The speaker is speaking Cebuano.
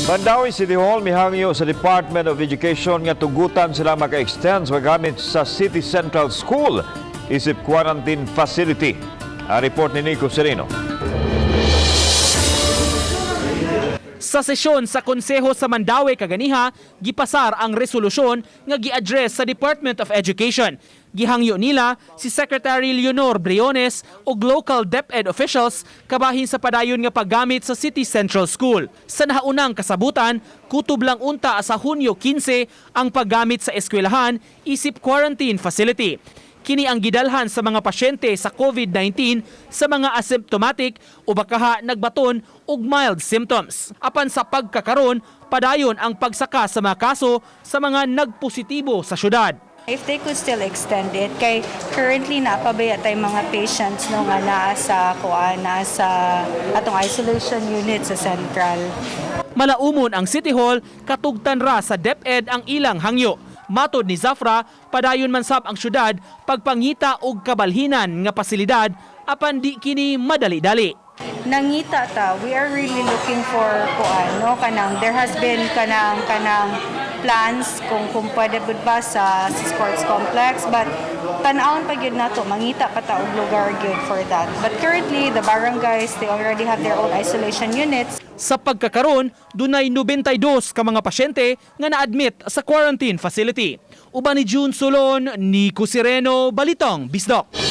Mandaue City Hall mihangyo sa Department of Education nga tugutan sila maka-extend sa paggamit sa City Central School isip quarantine facility. Ang report ni Nico Sereno. Sa sesyon sa Konseho sa Mandaue kaganiha, gipasar ang resolusyon nga gi-address sa Department of Education. Gihangyo nila si Secretary Leonor Briones ug local DepEd officials kabahin sa padayon nga paggamit sa City Central School. Sa nahaunang kasabutan, kutob lang unta sa Hunyo 15 ang paggamit sa eskwelahan isip quarantine facility. Kini ang gidalhan sa mga pasyente sa COVID-19 sa mga asymptomatic o bakaha nagbaton og mild symptoms. Apan sa pagkakaron, padayon ang pagsaka sa mga kaso sa mga nagpositibo sa syudad. If they could still extend it, kay currently napabaya tay mga patients, no, nga naa sa kuan, naa sa atong isolation unit sa Central. Malaumon ang City Hall, katugtan ra sa DepEd ang ilang hangyo. Matod ni Zafra, padayon man sab ang syudad pagpangita og kabalhinan nga pasilidad apan di kini madali-dali. Nangita ta, we are really looking for kuan, no, kanang there has been kanang plans kung pwede pud ba sa sports complex, but tan-awon pa gyud nato, mangita pa ta og lugar gyud for that. But currently, the barangays, they already have their own isolation units. Sa pagkakaron, dunay 92 ka mga pasyente nga na-admit sa quarantine facility. Uban ni June Solon, Nico Sireno, Balitang Bisdok.